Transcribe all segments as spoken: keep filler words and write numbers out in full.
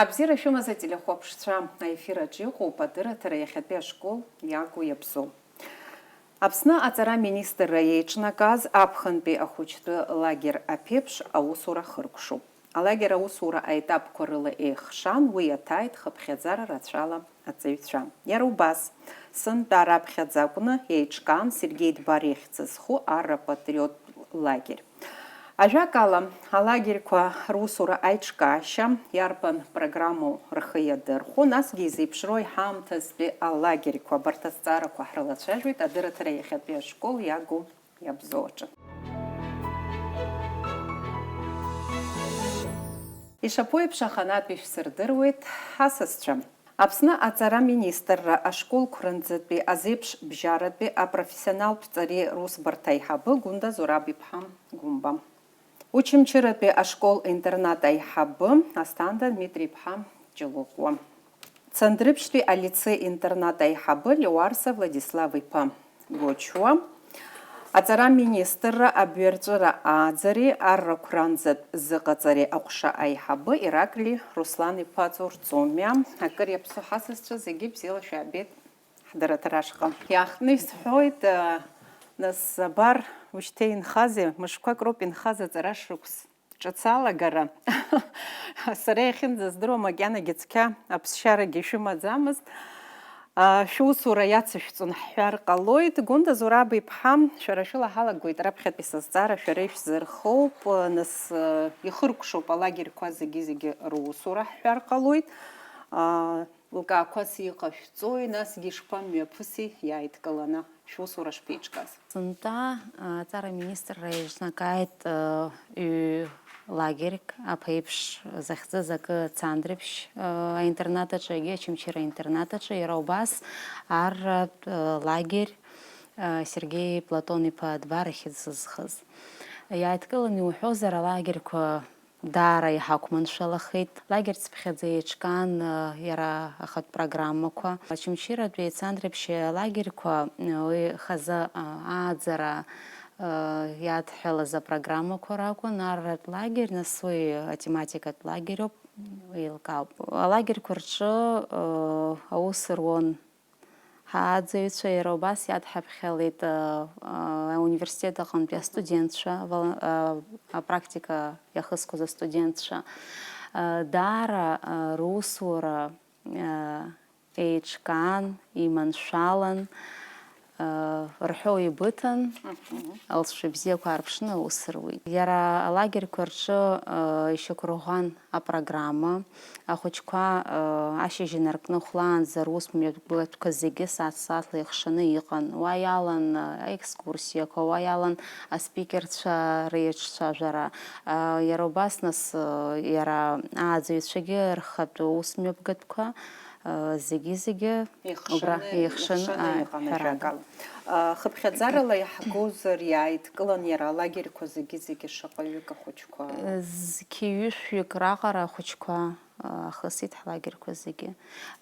Абзиара шәымаз, ателехәаԥшцәа, аефир аҿы иҟоуп адырраҭара иахьатәи ашкол иагу иабзоу. Аԥсны аҵара аминистрра еиҿнакааз аԥхынтәи ахәыҷтәы лагер аԥеиԥш аусура хыркәшоуп. Алагер аусура аетапқәа рыла еихшан, уи иаҭааит хыԥхьаӡара рацәала аҵаҩцәа. Иара убас, сынтәа раԥхьаӡа акәны еиҿкаан Сергеи Дбар ихьӡ зху Арра патриот лагер. Ажәакала, алагерьқәа русура аиҿкаашьа, иарбан программоу рхы иадырхәо, насгьы изеиԥшроу иҳаамҭазтәи алагерьқәа, абарҭ азҵаарақәа ҳрылацәажәоит адырраҭара иахьатәи ашкол иагу иабзоу аҿы. Ишаԥу еиԥш, аханатә ишәсырдыруеит, ҳасасцәа. Аԥсны аҵара министрра ашколқәа рынӡатәи азеиԥш бжьаратәи апрофессионалтә ҵареи русбарҭа аиҳабы Гәында Зураб-иԥҳа Гәымба. Очамчыратәи ашкол-интернат аиҳабы Асҭанда Дмитри-иԥҳа Ҷылыхәуа. Цандрыԥшьтәи алицеи-интернат аиҳабы Леуарса Владислав-иԥа Гочуа. Аҵара министрра абҩарҵәыра ааӡареи аррақәа ранӡатә зыҟаҵареи аҟәша аиҳабы Ираклий Руслан-иԥа Ҵурҵумиа. Акыр иаԥсоу ҳасасцәа зегьы бзиала шәаабеит ҳдырраҭара ашҟа. Иаахтны исҳәоит, а, нас, абар, ушьҭа инхазеи, мышқәак роуп инхаз аҵара шықәс ҿыц алагара. Сара иахьынӡаздыруа макьанагьы цқьа аԥсшьарагьы шәымаӡамызт. А, шәусура иацышәҵон ҳҳәар ҟалоит. Гәында Зураб-иԥҳа, шәара шәыла ҳалагоит раԥхьатәи сызҵаара шәара ишәзырхоуп. Нас, а, ихыркәшоуп алагерьқәа зегьы-зегьы русура ҳҳәар ҟалоит. А, лкаақәас иҟашәҵои, насгьы ишԥамҩаԥыси иааидкыланы? Шәусура шԥеиҿкааз? Сынтәа, а, аҵара аминистрра еиҿнакааит, а, ҩ-лагерьк, аԥеиԥш захьӡыз акы Цандрыԥшь, а, аинтернат аҿы, егьи Очамчыра аинтернат аҿы, иара убас арратә, а, лагерь, а, Сергеи Платон-иԥа Дбар ихьӡ зызхыз. Иааидкыланы иуҳәозар, алагерьқәа даара иҳақәманшәалахеит. Лагер цыԥхьаӡа еиҿкаан, э, иара ахатә программақәа. Очамчыратәи Цандрыԥшь алагерьқәа, э, уи хазы, э, ааӡара, э, иадҳәалаз апрограммақәа ракәын. Арратә лагер, нас уи атематикатә лагериуп, еилкаауп. Алагерьқәа рҿы, э, аус руан Ҳааӡаҩцәа иара убас иадҳаԥхьалеит, а, а, ауниверситет аҟынтәи астудентцәа, авол-, а, апрактика иахысқәаз астудентцәа. А, даара, а, русура, а, еиҿкаан, иманшәалан, а, рҳәоу еибыҭан, алҵшәа бзиақәа аарԥшны аус руит. Иара алагерьқәа рҿы, а, ишьақәырӷәӷәан апрограмма, ахәыҷқәа, э, ашьыжь инаркны хәлаанӡа рус мҩаԥгатәқәа зегьы сааҭ-сааҭла ихшаны иҟан. Уа иалан, э, аекскурсиақәа, уа иалан аспикерцәа реиҿцәажәара. Э, иара убас, нас, э, иара ааӡаҩцәагьы рхатә ус мҩаԥгатәқәа, э, зегьы-зегьы убра Ихшаны, еихшаны, ихшаны ааи, иҟан ҳәарада. Ажәакала. Э, хыԥхьаӡарала иаҳгозар, иааидкылан иара алагерьқәа зегьы-зегьы шаҟаҩык ахәыҷқәа? Зқьи ҩышәҩык раҟара ахәыҷқәа ахысит ҳлагерьқәа зегьы.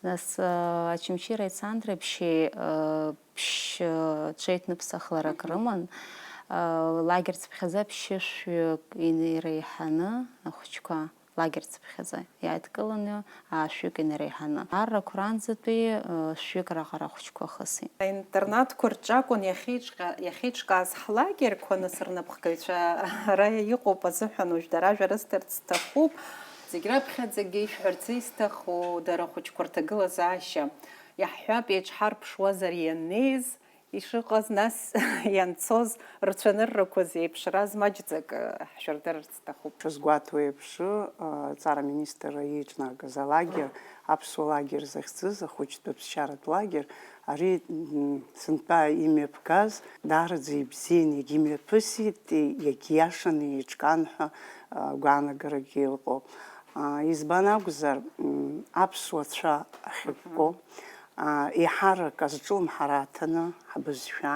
Нас, а, Очамчыреи Цандрыԥшьи, а, ԥшь-, ҽеиҭныԥсахларак Мгм. рыман. А, лагер цыԥхьаӡа ԥшьышәҩык инеиреиҳаны ахәыҷқәа, лагер цыԥхьаӡа иааидкыланы, а, шәҩык инеиреиҳаны. Аррақәа ранӡатәи, а, шәҩык раҟара ахәыҷқәа ахысит. Аинтернатқәа рҿы акәын иахьеиҿка-, иахьеиҿкааз ҳлагерьқәа, нас рнапхгаҩцәа ара иҟоуп азыҳәан уажә дара ажәа рысҭарц сҭахуп. Зегь раԥхьаӡагьы ишәҳәарц исҭаху, дара ахәыҷқәа рҭагылазаашьа иаҳҳәап, еиҿҳарԥшуазар ианнеиз, ишыҟаз, нас ианцоз рцәаныррақәа зеиԥшраз маҷӡак, э, ҳшәырдырырц сҭахуп. Шәызгәаҭоу еиԥш, э, аҵара аминистрра иеиҿнакыз алагер, аԥсуа лагер захьӡыз, ахәыҷтәы ԥсшьаратә лагер, ари, м, сынтәа имҩаԥгаз даараӡа ибзиан, иагьымҩаԥысит, иагьиашаны еиҿкаан ҳәа, э, гәаанагарагьы ыҟоуп. А, избан акәзар, м, аԥсуа цәа ахьыкәкәо, Мгм. а, еиҳарак азҿлымҳара аҭаны ҳбызшәа,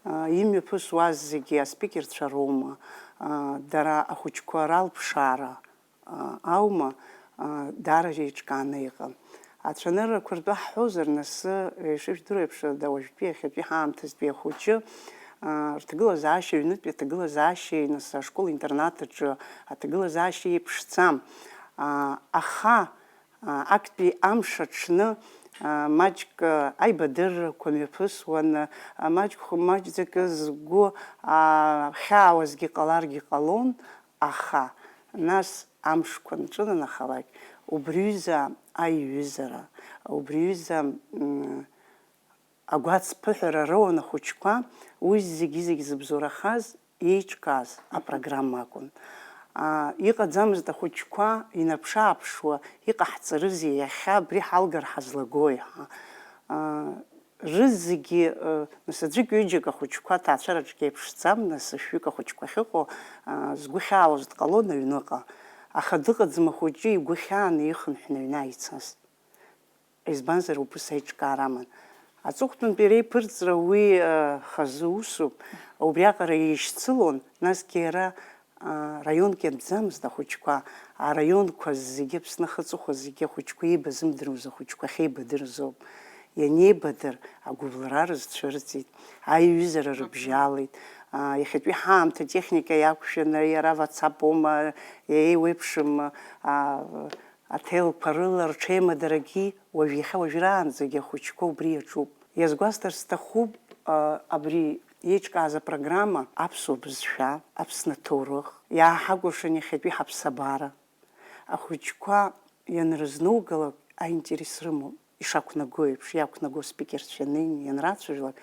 а, имҩаԥысуаз зегьы аспикерцәа роума, а, дара ахәыҷқәа ралԥшаара, а, аума, а, даара еиҿкааны иҟан. Ацәаныррақәа ртәы ҳҳәозар, нас, ишыжәдыруа еиԥш, ада уажәтәи иахьатәи ҳаамҭазтәи ахәыҷы, а, рҭагылазаашьа, аҩнытәи аҭагылазаашьеи, нас, ашкол-интернат аҿы аҭагылазаашьа еиԥшӡам. А, аха А, актәи амш аҽны, а, маҷк, а, аибадыррақәа мҩаԥысуан, а, маҷк хә-, маҷӡак згәы, а, хьаауазгьы ҟаларгьы ҟалон, аха нас амшқәа нҿынанахалак, убриҩыза аиҩызара, убриҩыза, м, агәацԥыҳәара роуан ахәыҷқәа, уи зегьы-зегь зыбзоурахаз еиҿкааз апрограмма акәын. Аа, иҟаӡамызт ахәыҷқәа инаԥш-ааԥшуа, иҟаҳҵарызеи, иахьа абри ҳалгар ҳазлагои ҳәа. Аа, рызегьы, ы, нас аӡәык-ҩыџьак ахәыҷқәа аҭаацәараҿгьы еиԥшӡам, нас шәҩык ахәыҷқәа ахьыҟоу, аа, згәы хьаауаз дҟалон аҩныҟа, аха дыҟаӡам ахәыҷы игәы хьааны ихынҳәны аҩны ааицаз. Избанзар, убыс аиҿкаара аман. Аҵыхәтәантәи реиԥырҵра уи, а, хазы усуп, убриаҟара еишьцылон, насгьы иара, а, раионк ианӡамызт ахәыҷқәа, араионқәа зегьы, Аԥсны ахыҵыхәа зегьы ахәыҷқәа еибазымдыруаз ахәыҷқәа ахьеибадырыз ауп. Ианеибадыр, агәыбылра рызцәырҵит, аиҩызара рыбжьалеит. А, иахьатәи ҳаамҭа атехника иақәшәаны, иара WhatsApp-оума, еиуеиԥшым, а, аҭелқәа рыла рҽеимадарагьы уажә иахьа уажәраанӡагьы ахәыҷқәа убри иаҿуп. Иазгәасҭар сҭахуп, а, абри еиҿкааз апрограмма аԥсуа бызшәа, Аԥсны аҭоурых, иааҳакәыршан иахьатәи ҳаԥсабара. Ахәыҷқәа ианрызнугалак аинтерес рымоуп, ишақәнаго еиԥш, иақәнаго спикерцәа ианеин-, ианрацәажәлак,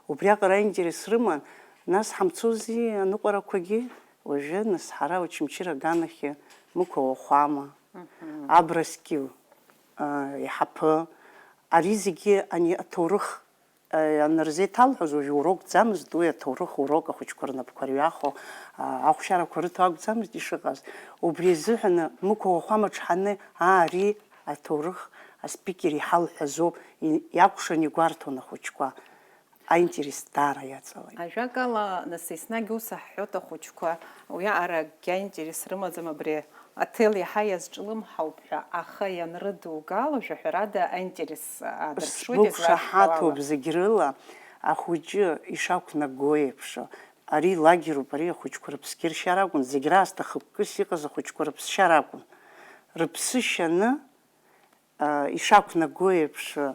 убриаҟара аинтерес рыман, нас ҳамцози аныҟәарақәагьы, уажәы, нас, ҳара Очамчыра аганахьы Мықә Уахәама, Абрыскьыл, а, иҳаԥы, ари зегьы ани аҭоурых, а, анырзеиҭалҳәоз, уажә урокӡамызт уи, аҭоурых урок ахәыҷқәа рнапқәа рҩахо, а, ахәшьарақәа рыҭо акәӡамызт ишыҟаз. Убри азыҳәаны Мықә Уахәама ҿҳаны, аа, ари аҭоурых аспикер иҳалҳәазоуп, и-, иакәшан игәарҭон ахәыҷқәа. Аинтерес даара иаҵалеит. Ажәакала, нас, еснагь ус аҳҳәоит ахәыҷқәа, уиаҟара акгьы аинтерес рымаӡам абри аҭел иаҳа иазҿлымҳауп ҳәа, аха ианрыдугало, жәаҳәарада, аинтерес аадырԥшуеит, излашәҳәо ала. Сгәы қәшаҳаҭуп зегь рыла, ахәыҷы ишақәнаго еиԥш, ари лагеруп, ари ахәыҷқәа рыԥсгьы ршьара акәын, зегь раасҭа хықәкыс иҟаз ахәыҷқәа рыԥсшьара акәын. Рыԥсы шьаны, а, ишақәнаго еиԥш, а,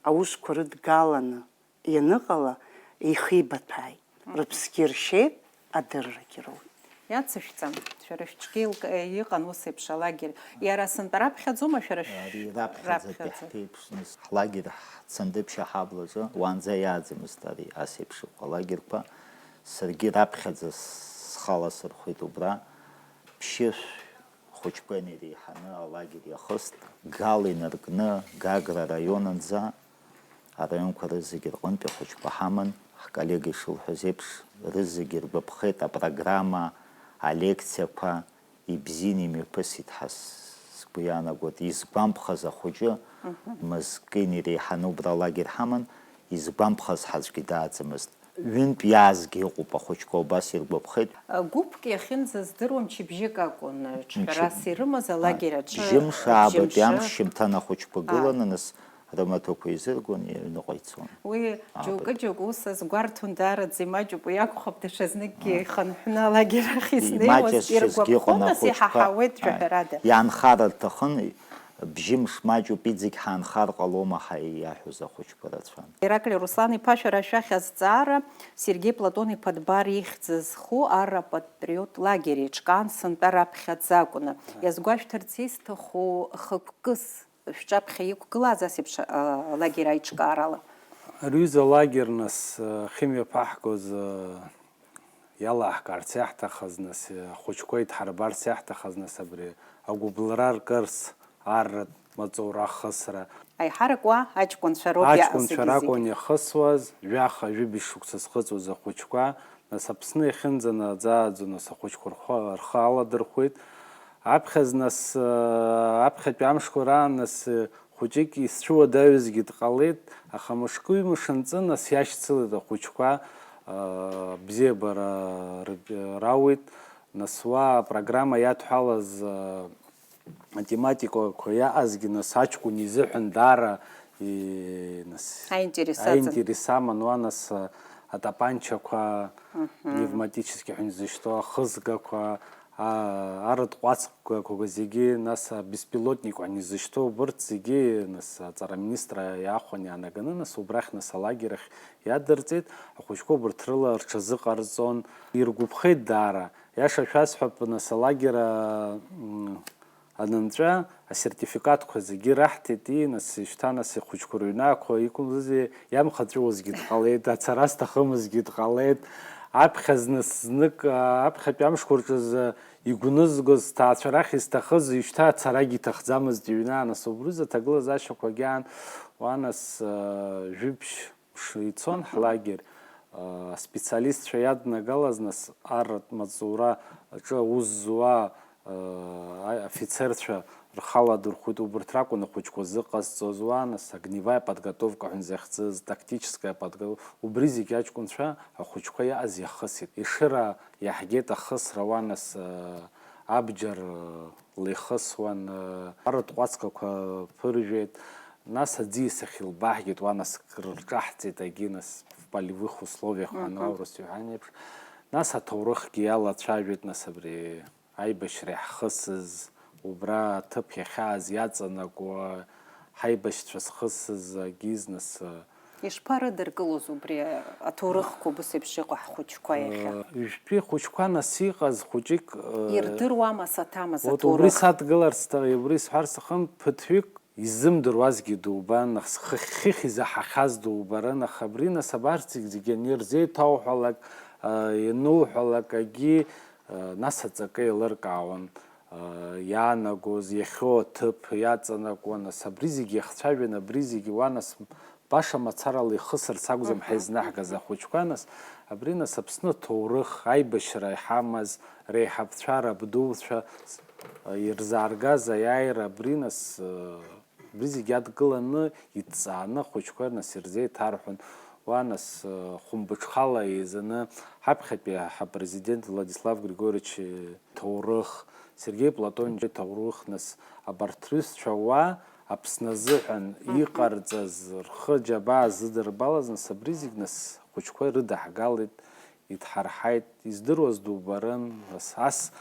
аусқәа рыдгаланы ианыҟала, ихеибаҭәааит, рыԥсгьы ршьеит, адыррагьы роуит. Иацышәҵа, шәара шәҿгьы илк-, э, иҟан ус еиԥш алагер. Иара сынтәа раԥхьаӡома, шәара шә-, Ари раԥхьаӡатәи раԥхьаӡа? Ҳҭеиԥшны ҳлагер ҳцандыԥшьа ҳаблаҿы, уаанӡа иааӡамызт ари ас еиԥш иҟоу алагерқәа. Саргьы раԥхьаӡа схала сырхәит убра. Ԥшьышә хәыҷқәа инареиҳаны алагер иахыст, Гал инаркны Гагра араион анӡа, араионқәа рызегьы рҟынтәи ахәыҷқәа ҳаман, ҳколлега ишылҳәаз еиԥш, рызегьы ргәаԥхеит апрограмма, алекциақәа, ибзианы имҩаԥысит ҳәа сгәы иаанагоит. Изгәамԥхаз ахәыҷы, мызкы инареиҳаны убра алагер ҳаман, изгәамԥхаз ҳаӡәгьы дааӡамызт. Ҩынтә иаазгьы ыҟоуп, ахәыҷқәа убас иргәаԥхеит. Гәыԥк иахьынӡаздыруа мчыбжьык акәын, ҿҳәарас ирымаз алагер аҿы. Бжьымш аабатәи амш шьымҭан ахәыҷқәа гыланы, нас рымаҭәақәа еизыргон, аҩныҟа ицон. Уи џьоукы-џьоукы ус азгәарҭон, даараӡа имаҷуп, уи акәхап, даҽазныкгьы ихынҳәны алагер ахь изнеиуаз иргәаԥхон, нас иҳаҳауеит, жәаҳәарада. Иаанхар рҭахын, бжьымш маҷуп, иҵегь ҳаанхар ҟалома ҳәа иаҳәоз ахәыҷқәа рацәан. Ираклиа Руслан-иԥа, шәара шәахь азҵаара, Сергеи Платон-иԥа Дбар ихьӡ зху арра патриот лагер еиҿкаан сынтәа раԥхьаӡа акәны. Иазгәашәҭарц исҭаху хықәкыс шәҿаԥхьа иқәгылаз ас еиԥш, а, лагер аиҿкаарала? Рҩыза лагер, нас, а, ахьымҩаԥаҳгоз, а, иалаҳкаарц иаҳҭахыз, нас, ахәыҷқәа идҳарбарц иаҳҭахыз, нас, абри агәыбылра ркырц, арратә маҵура ахысра. Аиҳарак уа аҷкәынцәа роуп иаҳа зегьы-зегьы. Аҷкәынцәа ракәын иахысуаз, жәаха-жәибжь шықәса зхыҵуаз ахәыҷқәа, нас, Аԥсны иахьынӡанаӡааӡо, нас, ахәыҷқәа рхәы, рхы аладырхәит. Аԥхьаӡ, нас, аԥхьатәи амшқәа раан, нас, хәыҷык исцәыуадаҩызгьы дҟалеит, аха мышкы-ҩымш анҵы, нас, иашьцылеит ахәыҷқәа, бзиабара рб-, рауит. Нас, уа апрограмма иадҳәалаз, атематикақәа иаҟазгьы, нас, аҷкәын изыҳәан даара и-, нас, аинтерес аҵан. Аинтерес аман, уа, нас, атапанчақәа, пневматический ҳәа изышьҭоу ахызгақәа, арратә ҟәацқәа зегьы, нас абеспилотник ҳәа изышьҭоу, убырҭ зегьы, нас аҵара аминистр иаахәаны иаанаганы, нас убрахь, нас алагер ахь иадырҵеит, ахәыҷқәа убырҭ рыла рҽазыҟарҵон, иргәаԥхеит даара. Иаша шәасҳәап, нас алагер, м, анынҵәа асертификатқәа зегьы раҳҭеит, и, нас, шьҭа, нас, ихәыҷқәа рыҩны ақәа иқәымзызеи, иамхаҵәуазгьы дҟалеит, ацара зҭахымызгьы дҟалеит. Аԥхьа зны, знык, а, аԥхьатәи амшқәа рҿы зы игәнызгоз, сҭаацәа рахь изҭахыз, шьҭа ацарагьы иҭахӡамызт иҩны, а, нас, убри рзы аҭагылазаашьақәагьы аан, уа, нас, а, жәибжь мшы ицон ҳлагер, а, аспециалистцәа иаднагалаз, нас, арратә маҵзура аҿы аус зуа, а, афицерцәа рхала дырхәит, убырҭ ракәын ахәыҷқәа зыҟазҵоз, уа, нас, огневая подготовка ҳәа изыхьӡыз, тактическая подго-, убри зегь аҷкәынцәа ахәыҷқәа иааз иахысит. Ешыра иаҳгеит ахысра, уа, нас, а, абџьар, а, лихысуан, арратә ҟәацқәақәа ԥыржәеит, нас аӡиас ахь илбаҳгеит, уа, нас, рырҿаҳҵеит, агьи, нас, в полевых условиях ҳәа, аурыс иҳәан еиԥш, нас аҭоурыхгьы иалацәажәеит, нас, абри аибашьра иаҳхысыз, убра аҭыԥ иахьааз иаҵанакуа, ҳаибашьцәа зхысыз агьи, нас, Ишԥарыдыркылоз убри аҭоурыхқәа, убыс еиԥш иҟоу ҳхәыҷқәа иахьа? Ҩажәтәи хәыҷқәа, нас, иҟаз хәыҷык, э, Ирдыруама саҭамыз вот убри аҭоурых? Садгыларц сҭа-, убри сҳәар сҭахын, ԥыҭҩык иззымдыруазгьы дубан, нас, хыхь-, хыхь изаҳахьаз дубарын, аха абри, нас, абарҭ зегь, зегь анирзеиҭауҳәалак, э, иануҳәалак, агьи, э, нас аҵакы еилыркаауан, э, иаанагоз, иахьоу аҭыԥ иаҵанакуан, нас, абри зегь иахцәажәан, абри зегь уа, нас, баша мацарала ихысырц акәӡам ҳаизнаҳгаз ахәыҷқәа, нас, абри, нас, Аԥсны аҭоурых, аибашьра иҳамаз, реиҳабцәа, рабдуцәа, с-, ирзааргаз аиааира, абри, нас, э, абри зегь адкыланы, идҵааны ахәыҷқәа, нас, ирзеиҭарҳәон. Уа, нас, э, хәымбыҽхала еизаны, ҳаԥхьатәи ҳапрезидент Владислав Григорьевич, э, ҭоурых, Сергеи Платонович иҭоурых, нас, абарҭ рҩызцәа уа, Аԥсны азыҳәан иҟарҵаз, рхы џьабаа зыдырбалаз, нас, абри зегь, нас, ахәыҷқәа ирыдаҳгалеит, идҳарҳаит, издыруаз дубарын, нас, ас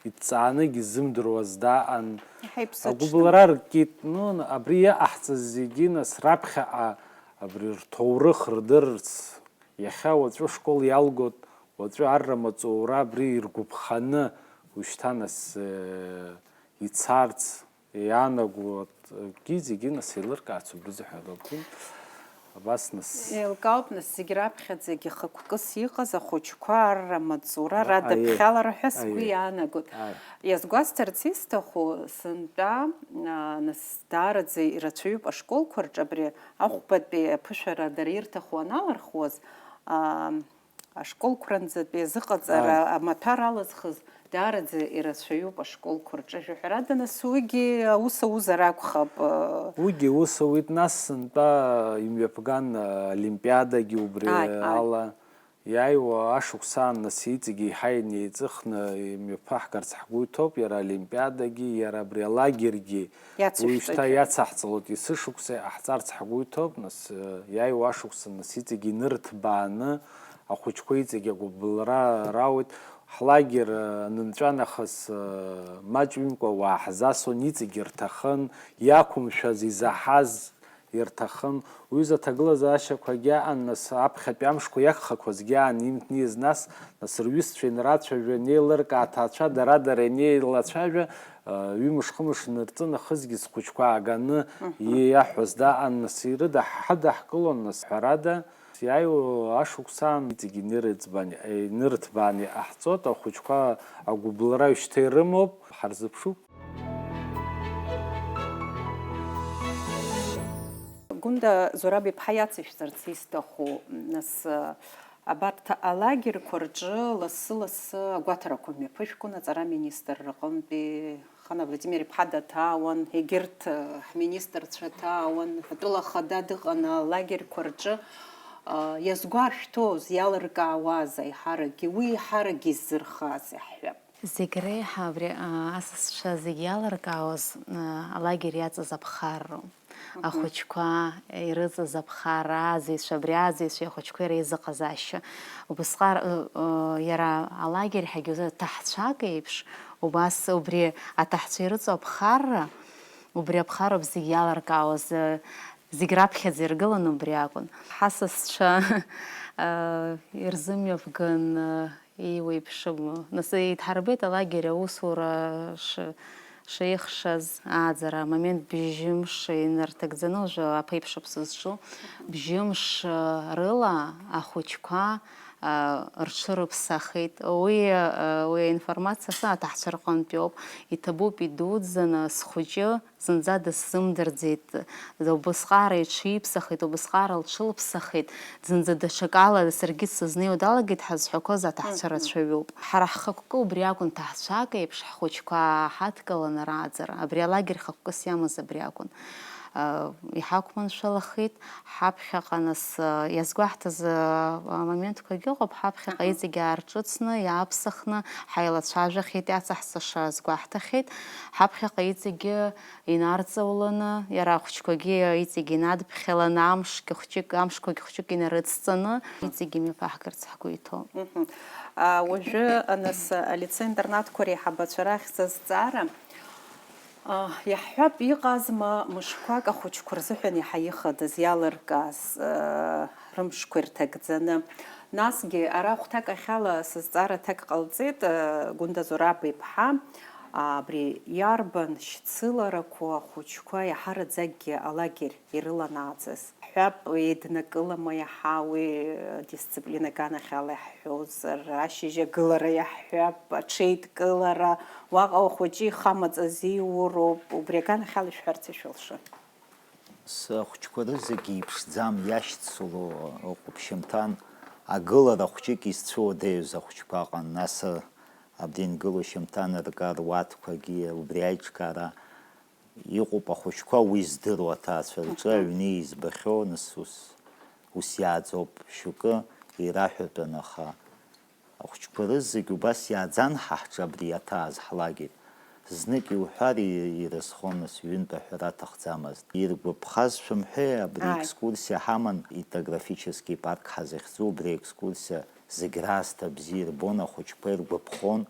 идҵааныгь изымдыруаз даан, Иаҳа иԥсыҽны. Агәыбылра ркит, ну, абри иаҟаҳҵаз зегьы, нас, раԥхьаҟа абри рҭоурых рдырырц, иахьа уаҵәы ашкол иалгоит, уаҵәы арра маҵура абри иргәаԥханы, ушьҭа, нас, э, ицарц, иаанаго акгьы зегьы, нас, еилыркаарц убри зыҳәан акәын. Абас, нас. Еилкаауп, нас, зегь раԥхьаӡагьы хықәкыс иҟаз ахәыҷқәа арра маҵура Ра-, радыԥхьалар ҳәа сгәы аиеи. Иаанагоит. Аи. Иазгәасҭарц исҭаху, сынтәа, а, нас, даараӡа ирацәаҩуп ашколқәа рҿы абри ахәбатәи аԥышәара дара ирҭаху аналархуаз, а, Ашколқәранӡатәи азыҟаҵара Ааи. Амаҭәар алызхыз даараӡа ирацәаҩуп ашколқәа рҿы. Жәаҳәарада, нас, уигьы аус аузар акәхап. Уигьы ус ауит, нас, сынтәа имҩаԥган, а, олимпиадагьы убри Ааи, ааи. Ала иааиуа ашықәс аан, нас, иҵегьы еиҳа инеиҵыхны имҩаԥаҳгарц ҳгәы иҭоуп, иара олимпиадагьы, иара абри алагергьы. Иацышәҵоит. Уажәшьҭа иацаҳҵалоит, есышықәса иҟаҳҵарц ҳгәы иҭоуп, нас, э, иааиуа ашықәсан, нас, иҵегь инырҭбааны, ахәыҷқәа иҵегь агәыбылра рауеит. Ҳлагер, э, анынҵәа нахыс, э, маҷҩымкәа ауаа ҳзасуан, иҵегь ирҭахын, иақәымшәаз, изаҳаз ирҭахын. Уҩыза аҭагылазаашьақәагьы аан, нас, аԥхьатәи амшқәа иагхақәазгьы аан, имҭниз нас, нас, рҩызцәа инрацәажәан, еилыркаа аҭаацәа дара-дара инеилацәажәа, Ҩымш-хымш нырҵын, ахысгьы схәыҷқәа ааганы Мгм. иаҳәоз даан, нас ирыдаҳ-, ҳадаҳкылон, нас, ҳәарада, иааиуа ашықәсаан иҵегь инырыӡбан-, инырҭбааны иҟаҳҵоит, ахәыҷқәа агәыбылра шьҭа ирымоуп, ҳарзыԥшуп. Гәында Зураб-иԥҳа иацышәҵарц исҭаху, нас, Абарҭ алагерқәа рҿы лассы-лассы агәаҭарақәа мҩаԥышәгон аҵара аминистр рҟынтәи, Хана Владимир-иԥҳа даҭаауан, егьырҭ, э, ҳминистрцәа ҭаауан, атәыла ахада дыҟан алагерқәа рҿы, э, иазгәаршәҭоз, иалыркаауаз аиҳаракгьы, уи еиҳаракгьы иззырхаз иаҳҳәап. Зегь реиҳа абри, а, асасцәа зегь иалыркаауаз, а, алагер иаҵаз аԥхарроуп. Ахәыҷқәа ирыҵаз аԥхарра аӡаҩцәа, абри аӡаҩцәеи ахәыҷқәеи реизыҟазаашьа. Убысҟак, ы, ы, иара алагерь ҳәагьы ҭаҳцәак еиԥш, убас убри аҭаҳцәа ирыҵоу аԥхарра, убри аԥхарроуп зегь иаларкаауаз, ы, зегь раԥхьаӡа иргыланы убри акәын. Ҳасасцәа, ы, ирзымҩаԥган, ы, еиуеиԥшым. Нас еидҳарбеит алагерь аусура ш-, шеихшаз ааӡара. Амомент бжьымш инарҭагӡаны, уажәы аԥеиԥш аԥсы зҿу, бжьымш, ы, рыла ахәыҷқәа, ы, рҽырыԥсахит. Уи, ы, уи аинформациа асы аҭаҳцәа рҟынтәи ауп. Иҭабуп идуӡӡаны, схәыҷы зынӡа дысзымдырӡеит, убысҟара иҽиԥсахит, убысҟара лҽылԥсахит, зынӡа даҽакала саргьы сызнеиуа далагеит ҳәа зҳәақәоз аҭаҳцәа рацәаҩуп. Ҳара ҳхықәкы убри акәын, ҭаҳцәак еиԥш ҳхәыҷқәа ҳадкыланы рааӡара. Абри алагерь хықәкыс иамаз абри акәын. Э, иҳақәманшәалахеит, ҳаԥхьаҟа нас, э, иазгәаҳҭаз, э, амоментқәагьы ыҟоуп, ҳаԥхьаҟа иҵегь аарҿыцны, иааԥсахны, ҳаилацәажәахьеит, иацаҳҵаша азгәаҳҭахьеит, ҳаԥхьаҟа иҵегьы инарҵауланы, иара ахәыҷқәагьы иҵегь инадԥхьаланы, амшгьы хәҷык, амшқәагьы хәҷык инарыцҵаны, иҵегь имҩаԥаҳгарц ҳгәы иҭоуп. Мгм. А, уажәы, нас, алицеи-интернатқәа реиҳабацәа рахьӡ азҵаара, а, иаҳҳәап, иҟазма мышқәак ахәыҷқәа рзыҳәан иаҳа ихадаз, иалыркааз, а, рымшқәа ирҭагӡаны? Насгьы, ара хәҭак ахьала сызҵаара аҭак ҟалҵеит, а, Гәында Зураб-иԥҳа. Абри иарбан шьцыларақәоу ахәыҷқәа иаҳараӡакгьы алагерь ирыланааӡаз? Ҳҳәап, еиднакылама иаҳа уи дисциплина аганахьала иаҳҳәозар, ашьыжь агылара иаҳҳәап, аҽеидкылара, уаҟа ахәыҷы ихы амаҵ азиуроуп, убри аганахьала ишәҳәарц ишәылшоит. Схәыҷқәа рызегьы иԥшӡам, иашьцыло ыҟоуп, шьымҭан агылара хәҷык изцәыуадаҩыз ахәыҷқәа ыҟан, нас абри ингыло шьымҭан рга руаҭқәагьы убри аиҿкаара. Иҟоуп ахәыҷқәа уи здыруа аҭаацәа рҿы аҩны избахьоу, нас ус, ус иааӡоуп, шьоукы ираҳәатәын, аха ахәыҷқәа рызегь убас иааӡан ҳа ҳҿы абри иаҭааз ҳлагерь. Знык иуҳәар и-, ирызхон, нас ҩынтә аҳәара аҭахӡамызт. Иргәаԥхаз шәымҳәеи, абри Ааи. Екскурсиа ҳаман, этнографический парк ҳазыхьӡу, убри аекскурсиа зегь раасҭа бзиа ирбон, ахәыҷқәа иргәаԥхон.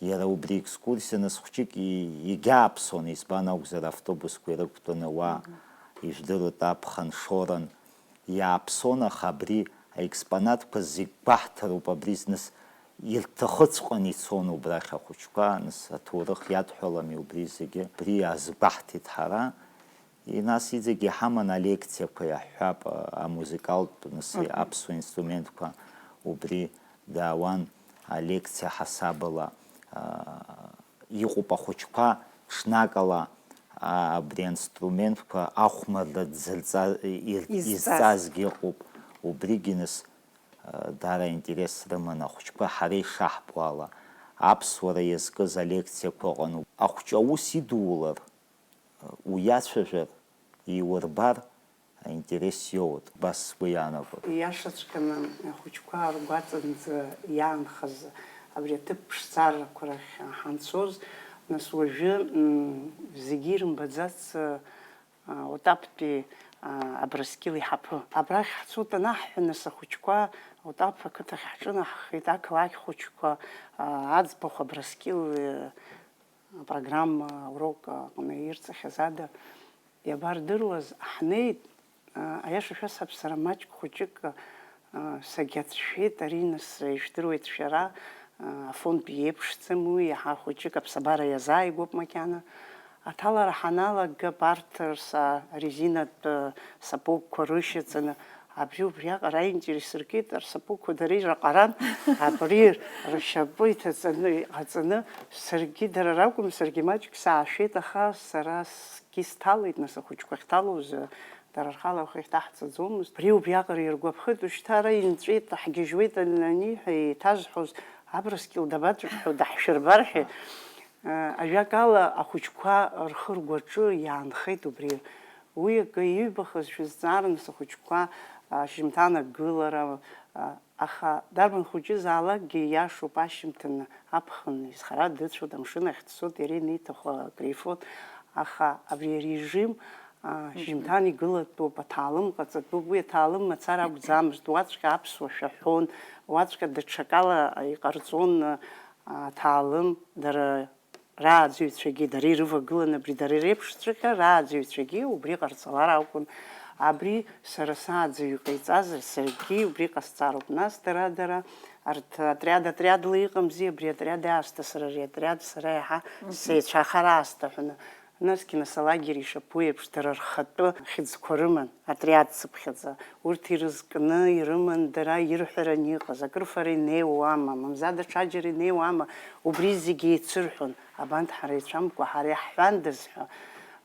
Иара убри екскурсиа нас хәҷык и-, егьааԥсон, избан акәзар, автобусқәа ирықәтәаны уа, ижәдыруеит, аԥхын шоран иааԥсон, аха абри аекспонатқәа зегь гәаҳҭароуп, абри зныс ирҭахыҵәҟьаны ицон убрахь ахәыҷқәа, нас аҭоурых иадҳәалами убри зегьы, абри азгәаҳҭеит ҳара. И нас иҵегь иҳаман алекциақәа, иаҳҳәап, а, амузыкалтә, нас, Мгм. аԥсуа инструментқәа убри даауан алекциа ҳасабала, а, иҟоуп ахәыҷқәа ҽнакала, а, абри аинструментқәа ахәмарра дзырҵа-, ир-, Изҵаз. изҵазгьы ыҟоуп, убригьы нас, а, даара аинтерес рыман ахәыҷқәа, ҳара ишаҳбо ала, аԥсуара иазкыз алекциақәа ыҟан. Ахәҷы аус идуулар, уиацәажәар, иурбар, аинтерес иоуеит, убас сгәы иаанагоит. Ииашаҵәҟьаны, ахәыҷқәа ргәаҵанӡа иаанхаз абри аҭыԥ ԥшӡарақәа рахь ҳанцоз, нас уажәы, м, зегьы ирымбаӡац, а, Отаптәи, а, Абрыскьыл иҳаԥы. Абрахь ҳцоит анаҳҳәа, нас ахәыҷқәа Отап ақыҭахь ҳҿынаҳхеит, ақалақь хәыҷқәа, а, аӡбахә Абрыскьыл, э, апрограмма, аурок аҟны ирҵахьаз ада, иабардыруаз, ҳнеит, а, аиаша шәасҳәап, сара маҷк хәыҷык, а, сагьацәшәеит, ари нас ижәдыруеит шәара, а, афонд иеиԥшӡам уи, иаҳа хәыҷык аԥсабара иазааигәоуп макьана. Аҭалара ҳаналага, абарҭ рса-, арезинатә, а, сапогқәа рышьаҵаны, Абри убриаҟара аинтерес ркит, рсапогқәа дара ираҟаран, абри ршьапы иҭаҵаны иҟаҵаны, саргьы дара ракәым, саргьы маҷк саашәеит, аха сара сгьы сҭалеит, нас ахәыҷқәа ахьҭалоз, дара рхала ахы иахьҭаҳҵаӡомызт. Абри убриаҟара иргәаԥхеит, ушьҭа ара инҵәеит, ҳгьежьуеит аниҳәа, еиҭазҳәоз, Абрыскьыл дабацәгьоу, даҳшәырбар ҳәа. Ажәакала, ахәыҷқәа рхы-ргәаҿы иаанхеит убри. Уи акы иҩбахазшәа зҵааран схәыҷқәа, а, шьжьымҭан агылара, а, аха дарбан хәыҷызаалакгьы иашоуп, ашьжьымҭан аԥхын изхара дыцәоит, амшын ахь дцоит, иара ианиҭаху акрифоит, аха абри арежим аа, шьыжьымҭан игылатәуп, аҭаалым ҟаҵатәуп, уи аҭаалым мацара акәӡамызт, уаҵәҟьа аԥсуа шәаҳәон, уаҵәҟьа даҽакала иҟарҵон, аа, аҭаалым, дара рааӡаҩцәагьы, дара ирывагылан абри, дара иреиԥшҵәҟьа рааӡаҩцәагьы убри ҟарҵалар акәын. Абри сара сааӡаҩ иҟаиҵазар, саргьы убри ҟасҵароуп. Нас дара, дара, арҭ атриад, атриадла иҟамзи, абри атриад аасҭа, сара ари атриад, сара иаҳа сеицәахар аасҭа ҳәа. Насгьы нас алагер ишаԥу еиԥш, дара рхатәы хьыӡқәа рыман, атриад цыԥхьаӡа. Урҭ ирызкны ирыман дара ирҳәаран иҟаз, акрыфара инеиуама, мамзар даҽаџьара инеиуама, убри зегьы еицырҳәон. Абанҭ ҳара ицәамкәа ҳара иаҳҳәандаз ҳәа,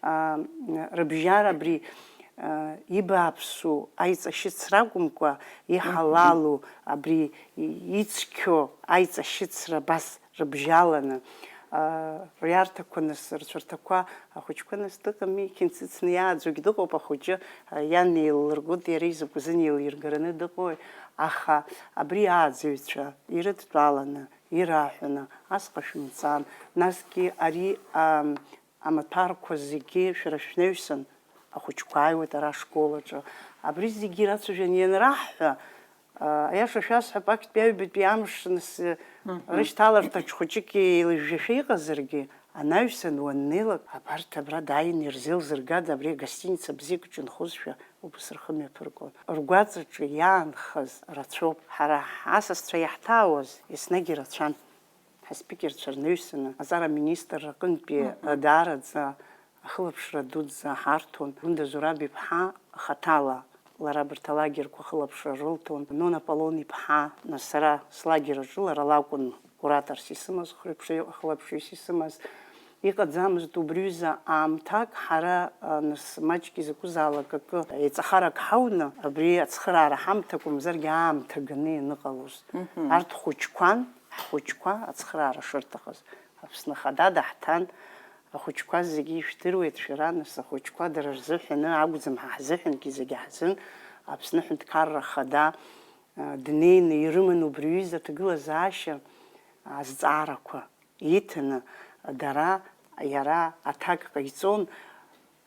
аа, рыбжьара абри, аа, ибааԥсу аиҵашьыцра акәымкәа, иҳалалу абри ицқьоу аиҵашьыцра абас рыбжьаланы, аа, риарҭақәа нас, рцәарҭақәа, ахәыҷқәа нас дыҟами, иқьынцыцны иааӡогь дыҟоуп, ахәыҷы, аа, иан еиллыргоит, иара изакәызын еилиргараны дыҟои, аха абри ааӡаҩцәа ирыдтәаланы, ираҳәаны, ас ҟашәымҵан, насгьы ари, аа, амаҭәарқәа зегьы шәара шәнаҩсан, ахәыҷқәа ааиуеит ара ашкол аҿы. Абри зегьы ирацәажәан ианраҳҳәа, аа, аиаша шәасҳәап, актәи аҩбатәи амш нас, рышьҭаларҭаҿ хәыҷык еилажәжәашәа иҟазаргьы, анаҩсан уаннеилак, абарҭ абра дааины ирзеилзыргада, абри агостиница бзиак ҿынхозшәа убас рхы мҩаԥыргон. Ргәаҵаҿы иаанхаз рацәоуп. Ҳара ҳасасцәа иаҳҭаауаз еснагь ирацәан. Ҳаспикерцәа рнаҩсаны, аҵара аминистрра аҟынтәи даараӡа ахылаԥшра дуӡӡа ҳарҭон. Гәында Зураб-иԥҳа хаҭала лара абарҭ алагерқәа ахылаԥшра рылҭон. Нона Аполлон-иԥҳа, нас сара слагер аҿы лара лакәын кураторс исымаз, хәлаԥшҩы-, хылаԥшҩыс исымаз. Иҟаӡамызт убри ҩыза аамҭак, ҳара, а, нас маҷк изакәызаалак акы еиҵахарак ҳауны, абри ацхыраара ҳамҭакәа, мамзаргьы аамҭа ганы ианыҟалоз. Арҭ хәыҷқәан, ҳхәыҷқәа ацхыраара шырҭахыз. Аԥсны Ахада даҳҭан, ахәыҷқәа зегьы ишәдыруеит шәара, нас ахәыҷқәа дара рзыҳәаны акәӡам, ҳа ҳзыҳәангьы зегьы ҳзын, Аԥсны Аҳәынҭқарра Ахада, а, днеины ирыман убри аҩыза аҭагылазаашьа азҵаарақәа иҭаны, дара, иара аҭак ҟаиҵон,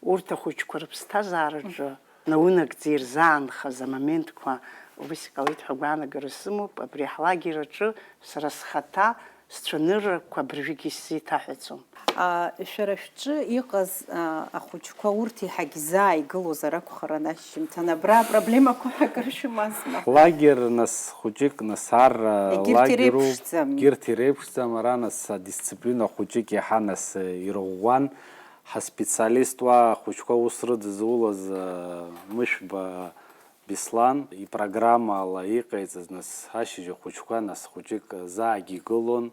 урҭ ахәыҷқәа рыԥсҭазаараҿы наунагӡа ирзаанхаз амоментқәа убас иҟалеит ҳәа агәаанагара сымоуп. Абри ҳлагер аҿы сара схаҭа сцәаныррақәа абыржәгьы исзеиҭаҳәаӡом. А, шәара шәҿы иҟаз, а, ахәыҷқәа урҭ еиҳагь изааигылозар акәхарын ашьжьымҭан, абра апроблемақәа ҳәа акыр шәымазма? Лагер, нас, хәыҷык, нас, ар, а, егьырҭ лагеруп, иреиԥшӡам. Егьырҭ иреиԥшӡам, ара, нас, адисциплина хәыҷык иаҳа, нас, ирӷәӷәан. Ҳаспециалист уа ахәыҷқәа аус рыдызулаз, а, Мышәба Беслан ипрограммала иҟаиҵаз, нас, ашьыжь ахәыҷқәа, нас, хәыҷык заагьы игылон,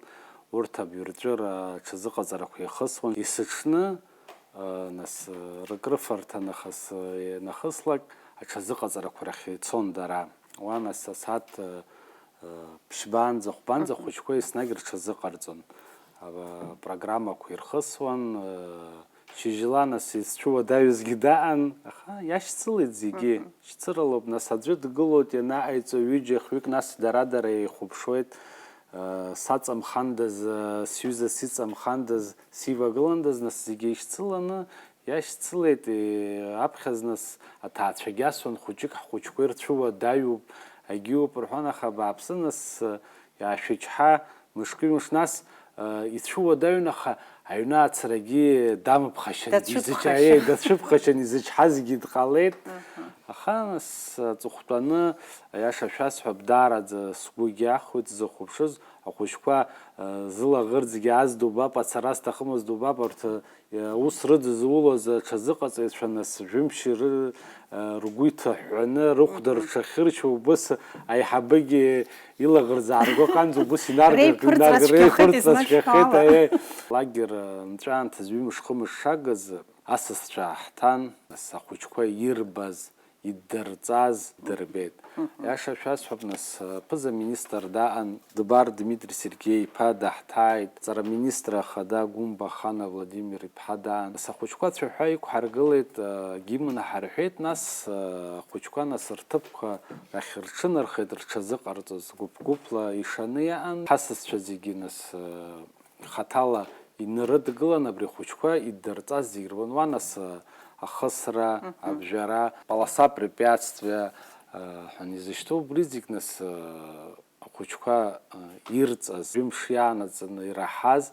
урҭ абаҩрҵәыра аҽазыҟаҵарақәа ихысуан. Есыҽны, а, нас, рыкрыфарҭа нахыс, нахыслак аҽазыҟаҵарақәа рахь ицон дара. Уа, нас, асааҭ, а, ԥшьбаанӡа, хәбаанӡа ахәыҷқәа еснагь рҽазыҟарҵон. Апрограммақәа ирхысуан, шьыжьла нас изцәыуадаҩызгьы даан, аха иашьцылеит зегьы. Шьцыралоуп, нас аӡәы дгылоит ианаҟаиҵо, ҩыџьа, хҩык, нас дара-дара еихәаԥшуеит, саҵамхандаз, сҩыза сиҵамхандаз, сивагыландаз, нас зегьы ишьцыланы, иашьцылеит, аԥхьазнас аҭаацәагьы асуан, хәыҷык ҳхәыҷқәа ирцәыуадаҩуп, агьиуп рҳәон, аха абааԥсы, нас, иаашәычҳа, мышкы-ҩымш, нас, ицәыуадаҩын, аха аҩны ацарагьы дамыԥхашьан, дацәыԥхашьан. Изыча-, дацәыԥхашьан, изычҳазгьы дҟалеит. Аха, нас, аҵыхәтәаны, аиаша шәасҳәап, даараӡа сгәы иахәоит сзыхәаԥшыз, ахәыҷқәа, зылаӷырӡгьы аздубап, ацара зҭахымыз дубап, урҭ, Ус рыдызулоз аҽазыҟаҵаҩцәа, нас, жәымшьи ры-, ргәы иҭаҳәҳәаны, рыхәда рҽахьыршьуа, убыс аиҳабыгьы илаӷырӡ аарго аҟынӡа убыс инаргар-, реиԥырҵра инаргар-, цәгьахеит, реиԥырҵра цәгьахеит, измачҳәала. Аиеи. Лагер, э, нҵәаанҭазы ҩымш-хымш шагыз асасцәа ҳҭан, нас, ахәыҷқәа ирбаз, иддырҵаз дырбеит. Иаша шәасҳәап, нас, аԥыза-министр даан, Дбар Дмитри Сергеи-иԥа даҳҭааит, ҵараминистр ахада Гәымба Хана Владимир-иԥҳа даан. Нас ахәыҷқәа цәаҳәа иқәҳаргылеит, агимн ҳарҳәеит, нас, ахәыҷқәа, нас, рҭыԥқәа рахь рҽынархеит, рҽазыҟарҵоз гәыԥ-гәыԥла ишаны иаан. Ҳасасцәа зегьы, нас, хаҭала инарыдгылан, абри ахәыҷқәа иддырҵаз зегь рбон. Уа, нас, а, ахысра, абжара, полоса препятствия, э, ҳәа изышьҭоу, убри зегь нас, э, ахәыҷқәа, э, ирҵаз, ҩымш иаанаҵаны ираҳаз,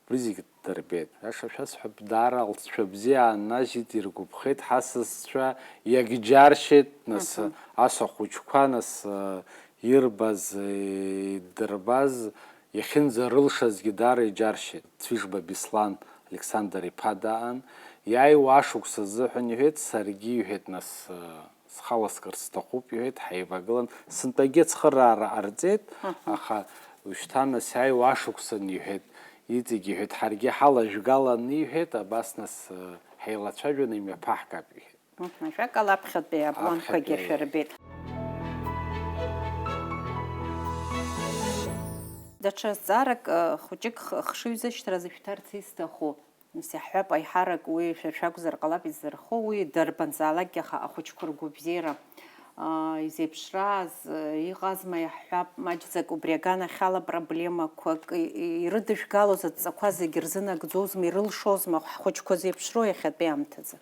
убри зегь дырбеит. Аиаша шәасҳәап, даара алҵшәа бзиа ааннажьит, иргәаԥхеит ҳасасцәа, иагьџьаршьеит, нас, ас ахәыҷқәа, нас, э, ирбаз, э, идырбаз, иахьынӡарылшазгьы даара иџьаршьеит. Цәыжба Беслан Александр-иԥа даан, иааиуа ашықәс азыҳәан иҳәеит, саргьы иҳәеит, нас, э, схаласкыр сҭахуп, иҳәеит, ҳаивагылан, сынтәагьы ацхыраара ҟарҵеит, аха уажәшьҭа нас иааиуа ашықәсан иҳәеит, иҵегь иҳәеит, ҳаргьы ҳалажәгалан иҳәеит, абас нас, э, ҳаилацәажәаны имҩаԥаҳгап иҳәеит. Мгм, ажәакала, аԥхьатәи апланқәагьы Аԥхьатәи. Шәырбеит. Даҽа зҵаарак, э, хәыҷык х-, хшыҩзышьҭразы шәҭарц исҭаху, нас иаҳҳәап, аиҳарак уи шәа шәакәзар ҟалап изырхо, уи дарбанзаалакгьы аха ахәыҷқәа ргәабзиара, аа, изеиԥшрааз, э, иҟазма, иаҳҳәап, маҷӡак убри аганахьала проблемақәак и-, и-, ирыдышәгалоз адҵақәа зегьы рзынагӡозма, ирылшозма ҳхәыҷқәа зеиԥшроу иахьатәи аамҭазы?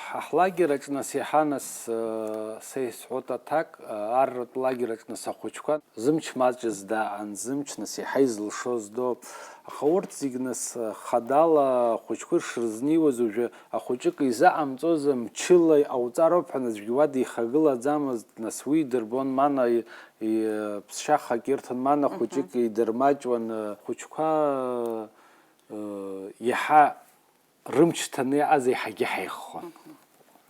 Ҳа ҳлагераҿ нас иаҳа нас, э, са исҳәоит аҭак, э, арратә лагераҿ нас ахәыҷқәа зымч маҷыз даан, зымч нас иаҳа изылшоз доуп. Аха урҭ зегь нас, э, хадала ахәыҷқәа ишрызнеиуаз уажәы ахәыҷык изаҟамҵозар мчыла иҟауҵароуп ҳәа аӡәгьы уа дихагылаӡамызт, нас уи идырбон, мана и-, и-, ԥсшьахак ирҭон, мана хәыҷык идырмаҷуан, э, хәыҷқәа, э, иаҳа рымч ҭаны иааз еиҳагьы ҳаиххон.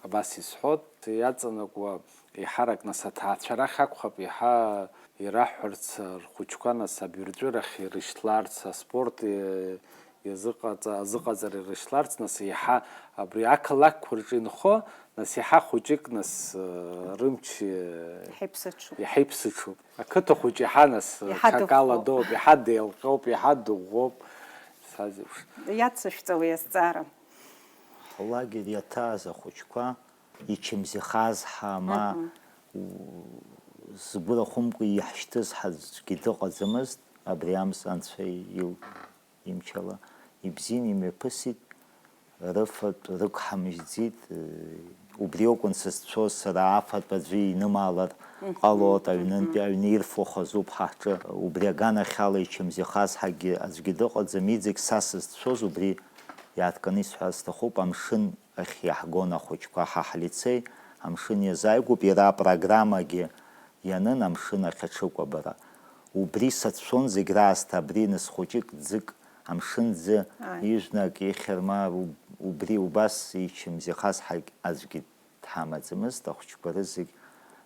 Абас исҳәот, иаҵанакуа еиҳарак нас аҭаацәа рахь акәхап, еиҳа ираҳҳәарц рхәыҷқәа нас абирҵәырахь ирышьҭларц, аспорт, э, иазыҟаҵа-, азыҟаҵара ирышьҭларц, нас еиҳа абри ақалақьқәа рҿы инхо, нас еиҳа хәыҷык нас, э, рымч, э, Иаҳа иԥсыҽуп. Иаҳа иԥсыҽуп. Ақыҭа хәыҷ иаҳа нас, э, Иаҳа ҽакала дыӷәӷәоуп. Доуп, иаҳа деилҟьоуп, иаҳа дыӷәӷәоуп. Сазеиԥш. Иацышәҵа уи азҵаара. Ҳлагер иаҭааз ахәыҷқәа ичымзихаз ҳама, Мгм. у-, згәы рахәымкәа иаҳшьҭыз ҳаӡәгьы дыҟаӡамызт, абри амз анцәа ил-, имчала ибзиан имҩаԥысит, рыфатә рықәҳамжьӡеит, э, убри акәын сызцәоз, сара афатә аӡәы инымаалар Мгм, ҟалоит, аҩнынтәи мгм. Аҩны ирфо хазуп ҳа ҳҿы, убри аганахьала ичымзихаз ҳагьы аӡәгьы дыҟаӡам, иҵегь са сызцәоз убри иааҭганы исҳәар сҭахуп, амшын ахь иаҳгон ахәыҷқәа, ҳа ҳлицеи амшын иазааигәоуп, иара апрограммагьы ианын амшын ахь аҽыкәабара. Убри сацәшәон зегь раасҭа, абри нас хәыҷык ӡык, амшын ӡы, Ааи. Ижәны акы ихьыр ма, уб-, убри убас ичымзихаз ҳагь-, аӡәгьы дҳамаӡамызт, ахәыҷқәа рызегь,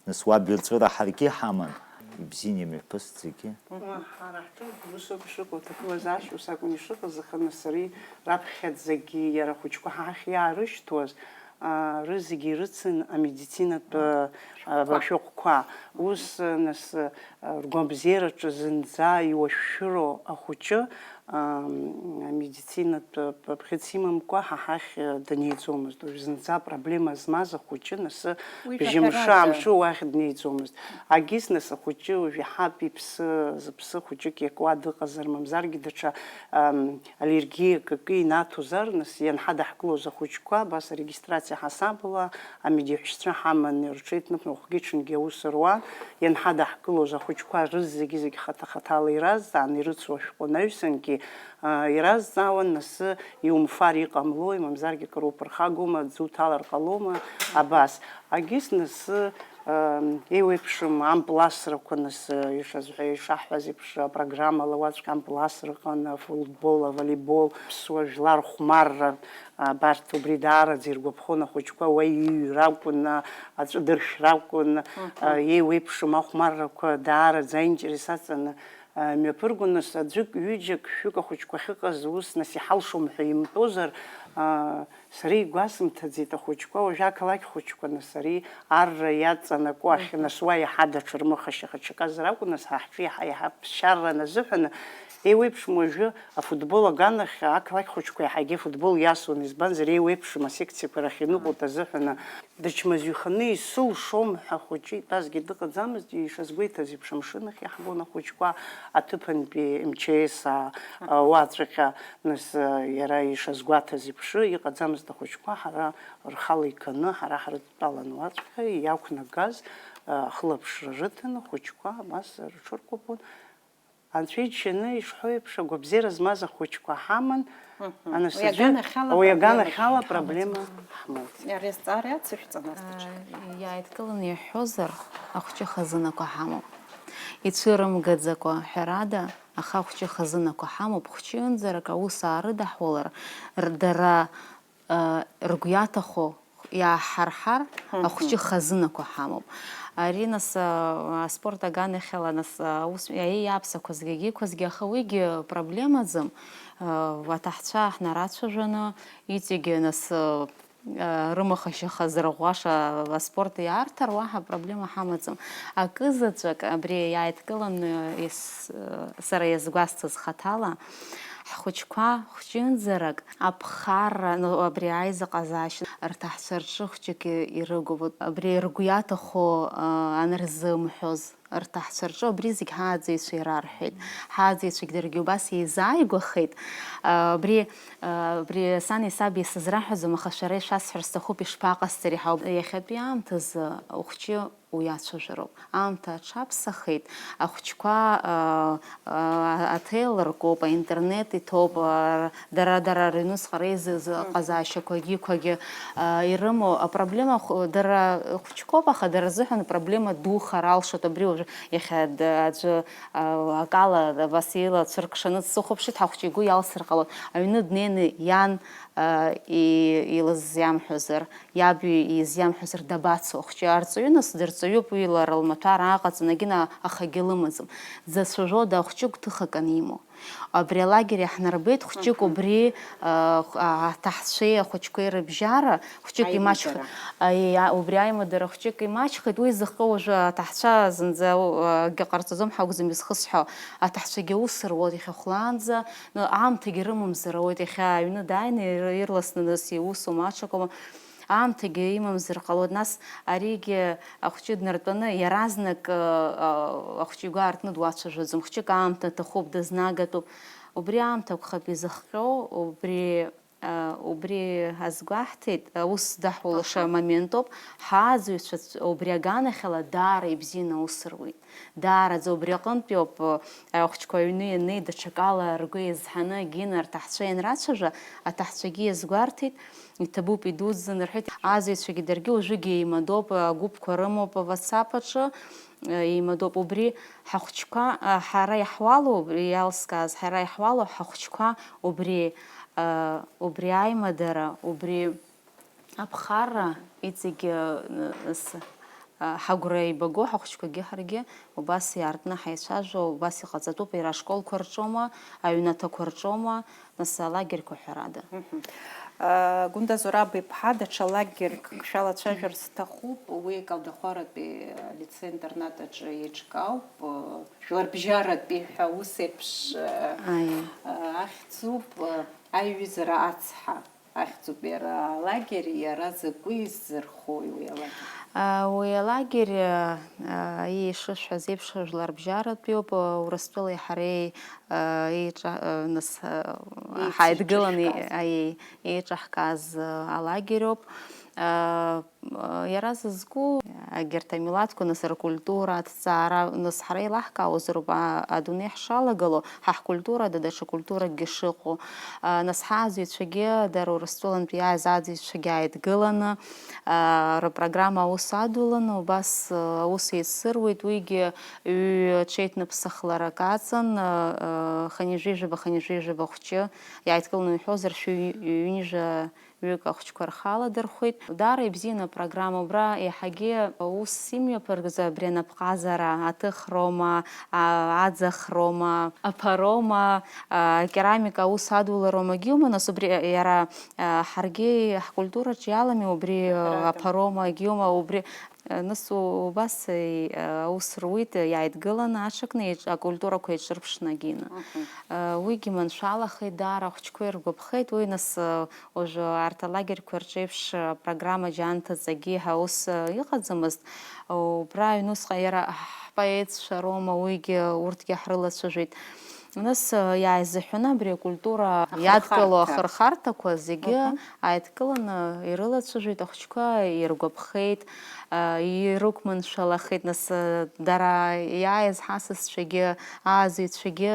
нас уа бирҵәыра ҳаргьы ҳаман, ибзиан имҩаԥысит зегьы. Уа, ҳара ҳҿы ус акәу шыҟоу, аҭагылазаашьа ус акәын ишыҟаз, аха нас ари раԥхьаӡагьы иара ахәыҷқәа ҳахь иаарышьҭуаз, аа, рызегьы ирыцын амедицинатә, аа, ашәҟәқәа. Ус, нас, аа, ргәабзиараҿы зынӡа иуашәшәыроу ахәыҷы, аа, амедицинатә бӷьыц имамкәа ҳа ҳахь данеиӡомызт. Уажә зынӡа апроблема змаз ахәыҷы, нас, Уи бжьымшы шәаҳәарада? Амши уахь днеиӡомызт. Агьыс, нас, ахәыҷы уажә иаҳа иԥсы, зыԥсы хәыҷык иакуа дыҟазар, мамзаргьы даҽа, ам, аллергиак акы инаҭозар, нас, ианҳадаҳкылоз ахәыҷқәа, абас арегистрациа ҳасабала амедиаҳәшьцәа ҳаманы рҽеиҭныԥно, уахгьы-ҽынгьы аус руан, ианҳадаҳкылоз ахәыҷқәа рызегьы-зегь хаҭа-хаҭала иразҵаан, ирыцу ашәҟәы анаҩсангьы, а, иразҵаауан, нас, иумфар иҟамлои, мамзаргьы акыр уԥырхагоума, аӡы уҭалар ҟалома, абас. Агьыс, нас, Еиуеиԥшым ампыл асрақәа, нас, ишазҳәа-, ишаҳҳәаз еиԥш, апрограммала уаҵәҟьа ампыл асра ыҟан, афутбол, аволейбол, ԥсуа жәлар хәмарра, абарҭ убри даараӡа иргәаԥхон ахәыҷқәа, уа иҩра акәын, аҵәыдыршәра акәын, Мгм. еиуеиԥшым ахәмаррақәа даараӡа аинтерес аҵаны, мҩаԥыргон, нас, аӡәык, ҩыџьак, шәҩык ахәыҷқәа ахьыҟаз ус, нас, иҳалшом ҳәа имҳәозар, Сара игәасымҭаӡеит ахәыҷқәа, уажәы ақалақь хәыҷқәа, нас, ари арра иаҵанакуа ахь, Мгм. Нас, уа иаҳа даҽа рмыхашьаха ҽаказар акәын, нас, ҳа ҳҿы иаҳа-иаҳа ԥсшьарра назыҳәаны, еиуеиԥшым уажәы афутбол аганахь ақалақь хәыҷқәа иаҳагьы афутбол иасуан, избанзар, еиуеиԥшым асекциақәа рахь иныҟәоит азыҳәаны, дычмазаҩханы исылшом ҳәа ахәыҷы итәазгьы дыҟаӡамызт, ишазгәеиҭаз еиԥш, амшын ахь иаҳгон ахәыҷқәа, Аҭыԥантәи МЧС а, а, уаҵәҟьа, нас, а, иара ишазгәаҭаз еиԥш, иҟаӡамызт ахәыҷқәа ҳара рхала иганы, ҳара ҳрыдтәалан уаҵәҟьа, иақәнагаз, а, ахылаԥшра рыҭан, ахәыҷқәа абас рыҽыркәабон. Анцәа иџьшьаны, ишҳәо еиԥш, агәабзиара змаз ахәыҷқәа ҳаман, Мгм. Уи анасыԥда, аганахьала уи проблема аганахьала проблема ҳамаӡам. Ҳамоуп. Ари азҵаара иацышәҵа, нас даҽа. Иааидкыланы иҳәозар, ахәҷы хазынақәа ҳамоуп. Ицәырымгаӡакәа, ҳәарада, аха ахәҷы хазынақәа ҳамоуп, хәҷынӡарак аус аарыдаҳулар, р-, дара, а, ргәы иаҭаху иааҳарҳар, Мгм. Ахәҷы хазынақәа ҳамоуп. Ари, нас, а, аспорт аганахьала, нас, а, аус, аиеи аԥсақәа зегьы, иқәа зегьы, аха уигьы проблемаӡам. А, аҭаҳцәа ҳнарацәажәаны, иҵегьы, нас, а, рымаха-шьаха зырӷәӷәаша аспорт иаарҭар, уаҳа проблема ҳамаӡам. Акы заҵәык абри иааидкыланы ес-, сара иазгәасҭаз хаҭала, ҳхәыҷқәа хәҷынӡарак аԥхарра, ну, абри аизыҟазаашьа рҭаҳцәа рҿы хәҷык ирыгуп. Абри ргәы иаҭаху, а, анырзымҳәоз. Рҭаҳцәа рҿы абри зегь ҳааӡаҩцәа ирарҳәеит. Ҳааӡаҩцәагь даргьы убас еизааигәахеит. Абри, абри сани саби сызраҳәаӡом, аха шәара ишәасҳәар сҭахуп, ишԥаҟасҵари ҳәа. Иахьатәи аамҭазы ахәҷы уиацәажәароуп. Аамҭа аҽаԥсахеит, ахәҷқәа, аҭел ркуп, аинтернет иҭоуп, дара, дара рыҩнуҵҟа реизаз ҟазаашьақәагьы, қәагьы, а, ирымоу апроблема хә-, дара хәҷқәоуп, аха дара рзыҳәан проблема ду хар алшоит. Абри уажәы иахьа д-, аӡәы, а, акала Васила цәыркшаны дсыхәаԥшит, ҳахәҷы игәы иалсыр ҟалоит. Аҩны днеины иан, а, и-, илызиамҳәозар, иаб и-, изиамҳәозар дабацо? Ахәҷы арҵаҩы нас дырҵаҩуп, уи лара лмаҭәар ааҟаҵаны, агьына ахагьы лымаӡам. Дзацәажәода ахәҷы гәҭыхак анимоу? Абри алагер иаҳнарбеит, хәҷык Мгм. убри, а, х-, а, аҭаҳцәеи ахәыҷқәеи рыбжьара, хәҷык имаҷх-, Аимадара. Аи, а, убри аимадара хәҷык имаҷхеит, уи зыхҟьо уажәы аҭаҳцәа зынӡа, а, акгьы ҟарҵаӡом ҳәа акәӡам изхысҳәо, аҭаҳцәагьы аус руеит иахьа хәлаанӡа, ну, аамҭагьы рымамзар ауеит, иахьа аҩны дааины ир-, ирласны нас иусума, аҽакома. Аамҭагьы имамзар ҟалоит, нас аригьы ахәҷы днартәаны, иаразнак, э, э, ахәҷы игәы аартны дуацәажәаӡом, хәҷык аамҭа аҭахуп, дызнагатәуп. Убри аамҭа акәхап изыхҟьо, убри, э, убри азгәаҳҭеит, аус даҳулаша Аха. моментоуп, ҳааӡаҩцәа убри аганахьала даара ибзианы аус руеит. Даараӡа убри аҟынтәи ауп, э, ахәҷқәа аҩны ианнеи, даҽакала ргәы еизҳаны, агьина рҭаҳцәа ианрацәажәа, аҭаҳцәагьы иазгәарҭеит, иҭабуп, идуӡӡан рҳәеит. Азаҩцәагьы даргьы уажәыгьы еимадоуп, агәыԥқәа рымоуп WhatsApp аҿы, э, еимадоуп. Убри ҳахәҷқәа, э, ҳара иаҳуалу, убри иалскааз, ҳара иаҳуалу ҳахәҷқәа убри, э, убри аимадара, убри аԥхарра иҵегьы, э, с-, э, ҳагәра еибаго, ҳахәҷқәагьы ҳаргьы убас иаартны ҳаицәажәо, убас иҟаҵатәуп, иара ашколқәа рҿоума, аҩнаҭақәа рҿоума, нас алагерьқәа ҳәарада. Мгм. Э, Гәында Зураб-иԥҳа, даҽа лагерьк шәалацәажәар сҭахуп, уи Калдахәаратәи алицеи-интернат аҿы еиҿкаауп, э, жәларбжьаратәи ҳәа ус еиԥш, э, Аиеи. э, ахьӡуп, э, аиҩызара ацҳа. Ахьӡуп иара алагер, иара закәи иззырхои уи алагер? А, уи алагер, а, а, ишышәҳәаз еиԥш, жәларбжьаратәиуп, а, Урыстәылеи ҳареи, а, еиҿа-, а, нас, а, Еицеиҿышәкааз. ҳаидгыланы, а, еи-, еиҿаҳкааз, а, алагериуп. А, а, иара зызку, егьырҭ амилаҭқәа, нас ркультура, аҭҵаара, нас ҳара еилаҳкаауазароуп, а, адунеи ҳшалагало, ҳа ҳкультурада даҽа культуракгьы шыҟоу. А, нас ҳааӡаҩцәагьы, дара Урыстәылантә иааиз ааӡаҩцәагьы ааидгыланы, а, рпрограмма аус адуланы, убас, а, аус еицсыруеит, уигьы ҩ-, ҽеиҭныԥсахларак аҵан, а, а, хынҩажәи жәаба, хынҩажәи жәаба хәҷы, иааидкыланы иҳәозар, шәи ҩынҩажәа ҩык ахәҷқәа рхы аладырхәит. Даара ибзианы апрограмма, убра еиҳагьы аус имҩаԥыргоз абри анапҟазара, аҭыхроума, а, аӡахроума, аԥароума, а, акерамика аус адулароумагьы иума, нас убри иара, а, ҳаргьы ҳкультураҿы иалами убри, а, Ҳәарада. аԥароумагьы иума, убри Нас у-, убас, э, аус руит, э, иааидгыланы аҽакны еиҿ-, акультурақәа еиҿырԥшны агьины. Мгм. Э, уигьы маншәалахеит, даара ахәҷқәа иргәаԥхеит, уи нас, э, уажәы арҭ алагерьқәа рҿеиԥш, э, программа џьанҭаҵагьы ҳәа аус, э, иҟаӡамызт. Убра аҩнуҵҟа иара ҳ-, еицшәароума, уигьы урҭгьы ҳрылацәажәеит. Нас, э, иааизыҳәаны абри акультура иадкылоу ахырхарҭақәа зегьы ааидкыланы ирылацәажәеит, ахәыҷқәа иргәаԥхеит, э, ирықәманшәалахеит. Нас, э, дара иааиз ҳасасцәагьы, ааӡаҩцәагьы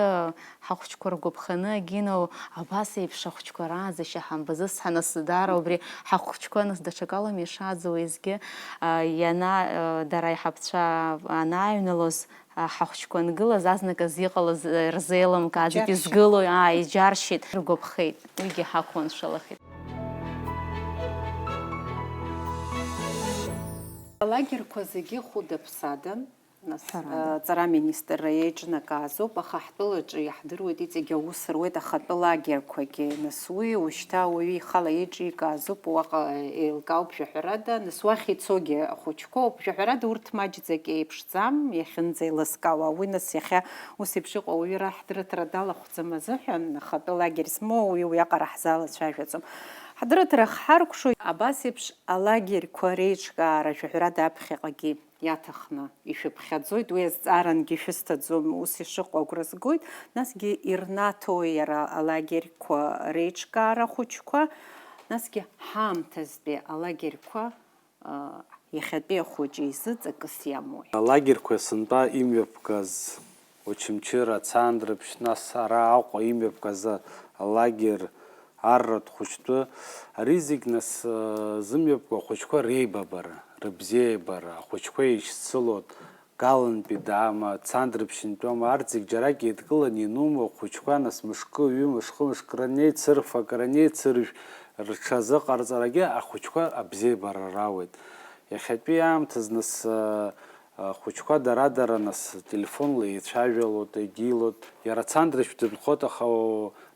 ҳахәыҷқәа ргәаԥханы, Гино, абас еиԥш ахәыҷқәа раанӡа шьаҳамбазыс ҳанасыдаара убри ҳахәыҷқәа, нас, даҽакалами ишааӡо уеизгьы, а, иана-, а, дара аиҳабацәа анааҩналоз, а, ҳахәыҷқәа ангылаз, азныказ иҟалаз, а, рзеилымкааӡеит, изгылои, аа, иџьаршьеит, ргәаԥхеит, уигьы ҳақәманшәалахеит. Алагерқәа зегьы хәыда-ԥсадан. Нас, ҳәарада, э, аҵара аминистрра еиҿнакаазоуп, аха ҳтәылаҿы иаҳдыруеит, иҵегь аус руеит ахатәы лагерқәагьы. Нас уи ушьҭа ауаҩы ихала еиҿикаазоуп, уаҟа еилкаауп жәаҳәарада, нас уахь ицогьы ахәыҷқәоуп. Жәаҳәарада урҭ маҷӡак еиԥшӡам, иахьынӡеилыскаауа. Уи нас иахьа ус еиԥш иҟоу ауаҩы раҳ-, ҳдырраҭара далахәӡам азыҳәан, ахатәы лагер змоу уи уиаҟара ҳзалацәажәаӡом. Ҳдырраҭара ахҳаркәшоит абас еиԥш алагерқәа реиҿкаара жәаҳәарада аԥхьаҟагьы иаҭахны ишәыԥхьаӡоит, уи азҵаарангьы шәысҭаӡом, ус ишыҟоу агәра згоит, насгьы ирнаҭо иара алагерьқәа реиҿкаара ахәыҷқәа, насгьы ҳаамҭазтәи алагерьқәа, а, иахьатәи ахәыҷы изы ҵакыс иамои? Алагерьқәа сынтәа имҩаԥгаз Очамчыра, Цандрыԥшь, нас ара Аҟәа имҩаԥгаз алагер арратә хәыҷтәы, ари зегь нас, э, зымҩаԥгоу ахәыҷқәа реибабара, рыбзиабара, ахәыҷқәа еишьцылоит, Галантәи даама, Цандрыԥшьынтәиоума, арҭ зегь џьарак еидкыланы ианумоу ахәыҷқәа, нас мышкы, ҩымш, хымш кранеицырфа, кранеицыржә рҽазыҟарҵарагьы ахәыҷқәа абзиабара рауеит. Иахьатәи аамҭазы нас, э, Ахәыҷқәа дара-дара нас телефонла еицәажәалоит, егьилоит. Иара Цандрыԥшь дынхоит, аха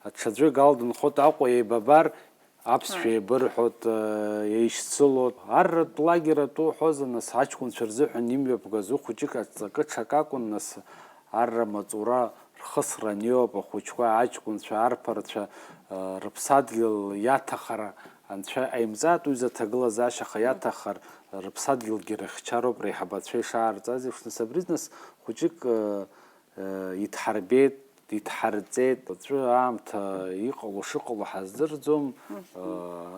аҽаӡәы Гал дынхоит, Аҟәа еибабар, аԥсшәа еибырҳәоит, еишьцылоит. Арратә лагер атәы уҳәозар, нас аҷкәынцәа рзыҳәан имҩаԥгаз хәыҷык аҵакы ҽак акәын, нас арра маҵура рхысра аниоуп, ахәыҷқәа, аҷкәынцәа, арԥарцәа, рыԥсадгьыл иаҭахара анцәа ҟаимҵааит, уи заҭагылазаашьаха иаҭахар, рыԥсадгьылгьы рыхьчароуп, реиҳабацәа ишаарҵаз еиԥш, нас абри нас хәыҷык, э, э, идҳарбеит, дидҳарҵеит. Уаҵәы аамҭа иҟало шыҟало ҳаздырӡом, э,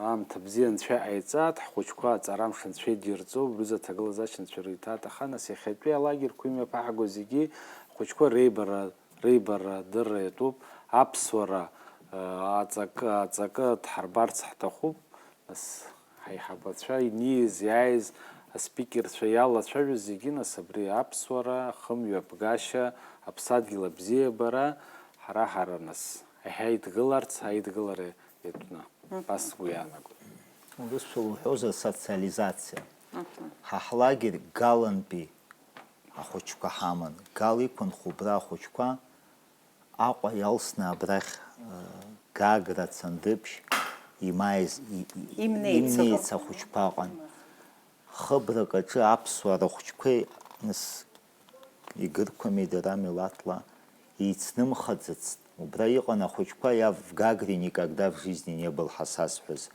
аамҭа бзиа анцәа иҟаиҵааит, ҳхәыҷқәа аҵарамш анцәа идирҵо, убри заҭагылазаашьа анцәа ириҭааит, аха нас иахьатәи алагерьқәа имҩаԥаҳго зегьы ахәыҷқәа реибара, реибара адырра иатәуп, аԥсуара, э, аҵакы, аҵакы дҳарбарц ҳҭахуп, нас Ҳаиҳабацәа иниз, иааиз аспикерцәа иалацәажәоз зегьы, нас, абри аԥсуара, ахымҩаԥгашьа, аԥсадгьыл абзиабара, ҳара-ҳара, нас, ҳаидгыларц, аидгылара иатәны, абас сгәы иаанагоит. Урысшәа уҳәозар, социализациа. Ҳа ҳлагер Галантәи ахәыҷқәа ҳаман. Гал иқәынхо убра ахәыҷқәа Аҟәа иалсны абрахь, э, Гагра, Цандрыԥшь имааиз, и-, и-, имнеиц ахәыҷқәа ыҟан. Хыбрак аҿы аԥсуаа рыхәҷқәеи, нас, игырқәами дара милаҭла, еицнымхаӡацт. Убра иҟан ахәыҷқәа, я в Гагре никогда в жизни не был ҳәа сазҳәоз.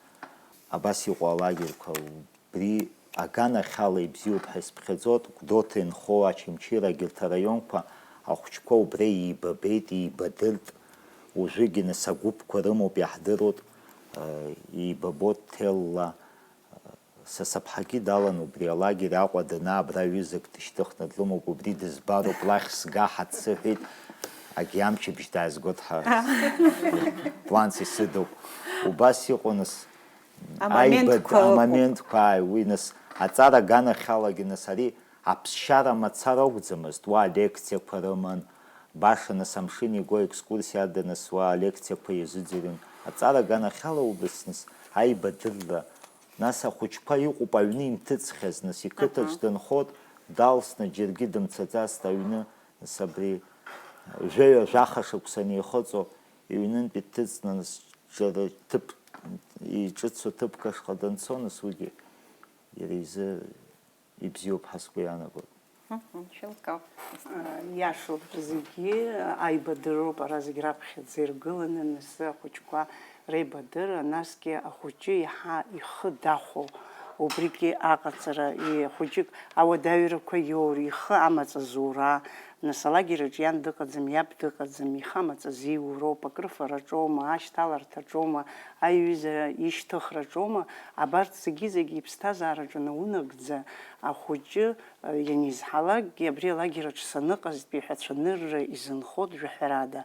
Абас иҟоу алагерьқәа. Убри аганахьала ибзиоуп ҳәа исԥхьаӡоит, Гәдоуҭа инхо, Очамчыра, егьырҭ араионқәа ахәыҷқәа убра еибабеит, еибадырт. Уажәыгьы нас агәыԥқәа рымоуп, иаҳдыруеит, э, еибабоит ҭелла. Са сыԥҳагьы далан убри алагер Аҟәа данаа, абра ҩызак дышьҭыхны длымоуп, убри дызбароуп, лахь сга ҳәа дсыҳәеит, агьи амчыбжь дааизгоит ҳәа планс исыдуп. Убас иҟоу нас, амоментқәа аибад-, ыҟоуп. Амоментқәа, ааи, уи нас аҵара аганахьалагьы нас ари аԥсшьара мацара акәӡамызт, уа алекциақәа рыман, баша нас амшын игәы аекскурсиа ада нас уа алекциақәа иазыӡырҩуан. Аҵара аганахьала убас нас аибадырра, нас ахәыҷқәа иҟоуп аҩны инҭыҵхьаз, нас иқыҭаҿ дынхоит, далсны џьаргьы дымцаӡацт аҩны, нас абри жәаҩа-жәаха шықәса анихыҵуа, иҩнынтәи дҭыҵны, нас џьара ҭыԥ, иҿыцу ҭыԥк ашҟа данцо, нас уигьы иара изы ибзиоуп ҳәа сгәы иаанагоит. Мгм, шәылкаауп. Иашоуп, зегьы аибадырроуп, ара зегь раԥхьаӡа иргыланы, нас ахәыҷқәа реибадырра, насгьы ахәыҷы иаҳа ихы дахәо, Убригьы аҟаҵара, и-, хәыҷык ауадаҩрақәа иоур, ихы амаҵ азура, нас алагераҿ иан дыҟаӡам, иаб дыҟаӡам, ихы амаҵ азиуроуп, акрыфараҿоума, ашьҭаларҭаҿоума, аиҩызара ишьҭыхраҿоума, абарҭ зегьы-зегьы иԥсҭазаараҿы наунагӡа ахәыҷы, э, ианизҳалакгьы, абри алагераҿ саныҟазтәи ҳәа цәанырра изынхоит жәаҳәарада.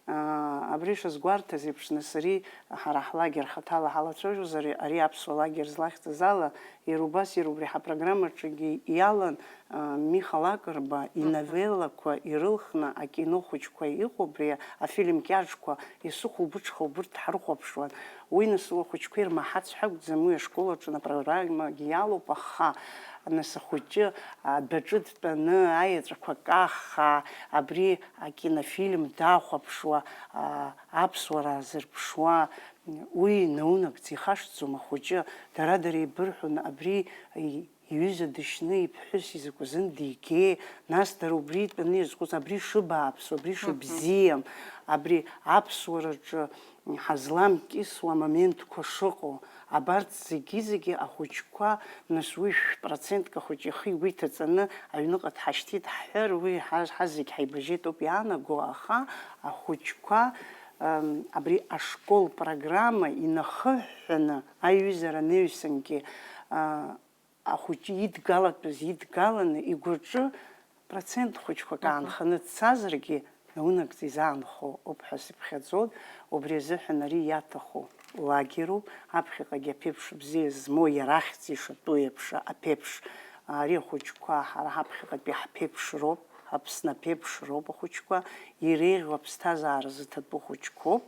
Аа, абри шазгәарҭаз еиԥш, нас ари ҳара ҳлагер хаҭала ҳалацәажәозар, ари аԥсуа лагер злахьӡыз ала, иара убас, иара убри ҳапрограммаҿгьы иалан, аа, Миха Лакрба иновеллақәа ирылхны акино хәыҷқәа иҟоуп, абри афильм кьаҿқәа Исыхәылбыҽха убырҭ ҳрыхәаԥшуан. Уи нас уи ахәыҷқәа ирмаҳац ҳәа акәӡам, уи ашкол аҿы апрограммагьы иалоуп, аха нас ахәыҷы адәаҿы дтәаны аеҵәақәа каххаа, абри акинофильм дахәаԥшуа, аа, аԥсуара аазырԥшуа, уи наунагӡа ихашҭӡом ахәыҷы, дара-дара еибырҳәон, абри и-, иҩыза дышьны иԥҳәыс изакәазын дигеи, нас дара убри итәаны ирызхәыц, абри шыбааԥсу, абри шыбзиам, абри аԥсуараҿы ҳазламкьысуа амоментқәа шыҟоу, абарҭ зегьы-зегьы ахәыҷқәа, нас уи шә-процентк ахәыҷы ихы игәы иҭаҵаны аҩныҟа дҳашьҭит ҳҳәар, уи ҳа-, ҳазегь ҳаибажьеит ауп иаанаго, аха ахәыҷқәа, ам, абри ашкол программа инахыҳәҳәаны аиҩызара анаҩсангьы, а, ахәыҷы идгалатәыз идгаланы игәаҿы процент хәыҷқәак аанханы дцазаргьы, наунагӡа изаанхо ауп ҳәа сыԥхьаӡоит. Убри азыҳәан ари иаҭаху лагеруп, аԥхьаҟагьы аԥеиԥш бзиа змоу, иара ахьӡ ишатәу еиԥш аԥеиԥш, ари ахәыҷқәа ҳара ҳаԥхьаҟатәи ҳԥеиԥшроуп, Аԥсны аԥеиԥшроуп ахәыҷқәа, иреиӷьу аԥсҭазаара зыҭатәу хәыҷқәоуп,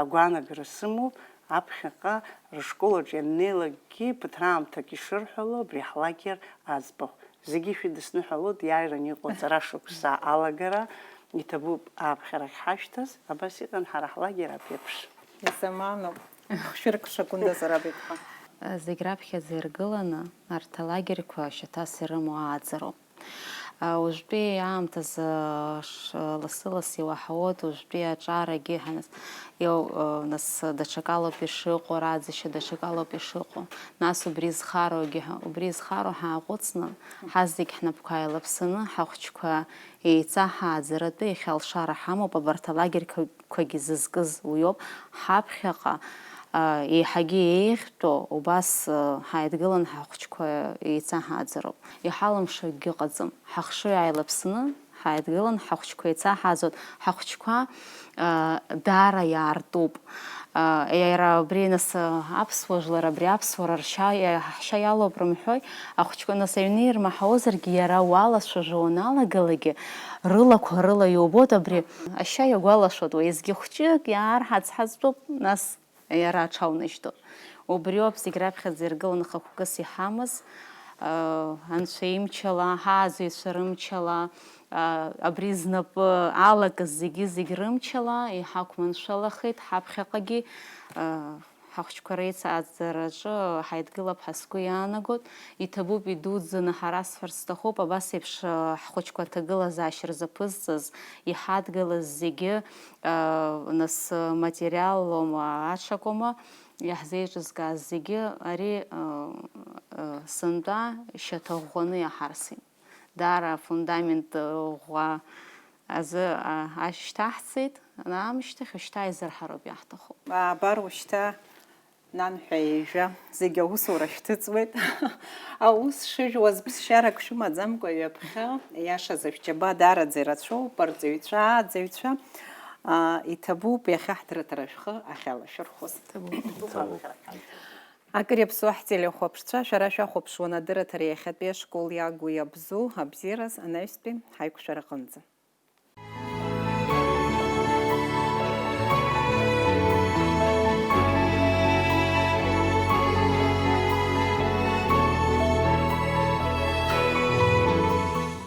агәаанагара сымоуп, аԥхьаҟа рышкол аҿы ианнеилакгьы ԥыҭраамҭак ишырҳәало абри ҳлагер аӡбахә. Зегьы шәыдысныҳәалоит, иааираны иҟоу аҵара шықәса алагара, иҭабуп аԥхьарахь ҳашьҭаз, абас иҟан ҳара ҳлагер аԥеиԥш. Изаманоуп, хәшәырк шагәындаз араб иԥҳа. Зегь раԥхьаӡа иргыланы арҭ алагерьқәа шьаҭас ирымоу ааӡароуп. Уажәтәи аамҭазы ш-, лассы-ласс иуаҳауеит, уажәтәи аҿарагьы ҳанас-, иу-, нас даҽакалоуп ишыҟоу, раӡашьа даҽакалоуп ишыҟоу. Нас убри зхароугьы ҳа-, убри зхароу ҳааҟәыҵны, ҳазегь ҳнапқәа ааилаԥсаны, ҳахәҷқәа еицаҳааӡаратәы иахьа алшара ҳамоуп, абарҭ алагерьқәа-, қәагьы зызкыз уиоуп, ҳаԥхьаҟа, а, еиҳагьы еиӷьтәу, убас, а, ҳаидгылан ҳахәҷқәа еицаҳааӡароуп. Иҳалымшо акгьы ыҟаӡам. Ҳахшыҩ ааилаԥсны, ҳаидгылан ҳахәҷқәа еицаҳааӡоит. Ҳахәҷқәа, а, даара иаартуп. А, иара убри нас, а, аԥсуа жәлар, абри аԥсуара ршьа, иа-, ҳшьа иалоуп рымҳәои, ахәҷқәа нас аҩны ирмаҳаузаргьы, иара уалацәажәо уаналагалакгьы, рылақәа рыла иубоит абри. Ашьа иагәалашәоит, уеизгьы хәҷык иаарҳацҳаҵәтәуп, нас иара аҽаунажьтәуп. Убриоуп зегь раԥхьаӡа иргыланы хықәкыс иҳамаз, а, анцәа имчала, ҳааӡаҩцәа рымчала, а, абри знапы алакыз зегьы-зегь рымчала иҳақәманшәалахеит, ҳаԥхьаҟагьы, а, ҳахәҷқәа реицааӡараҿы ҳаидгылап ҳәа сгәы иаанагоит. Иҭабуп идуӡӡаны ҳарасҳәарц сҭахуп, абас еиԥш, а, ҳхәыҷқәа аҭагылазаашьа рзаԥызҵаз, иҳадгылаз зегьы, а, нас, а, материаллома, аҽакома, иаҳзеиҿызкааз зегьы ари, а, а, сынтәа шьаҭа ӷәӷәаны иаҳарсит. Даара афундамент, а, ӷәӷәа азы, а, ашьҭаҳҵеит, аамышьҭахь, шьҭа изырҳароуп иаҳҭаху. Абар ушьҭа, нанҳәа ҩажәа, зегь аусура шәҭыҵуеит. Аус шыжәуаз ԥсшьарак шәымаӡамкәа ҩаԥхьа, иашазы шәџьабаа даараӡа ирацәоуп, арҵаҩцәа, ааӡаҩцәа, а, иҭабуп иахьа ҳдырраҭара шәхы ахьалашәырхәыз. Иҭабуп. Акыр иаԥсоу ҳтелехәаԥшцәа, шәара шәахәаԥшуан адырраҭара иахьатәи ашкол иагу иабзоу абзиараз анаҩстәи ҳаиқәшәараҟынӡа.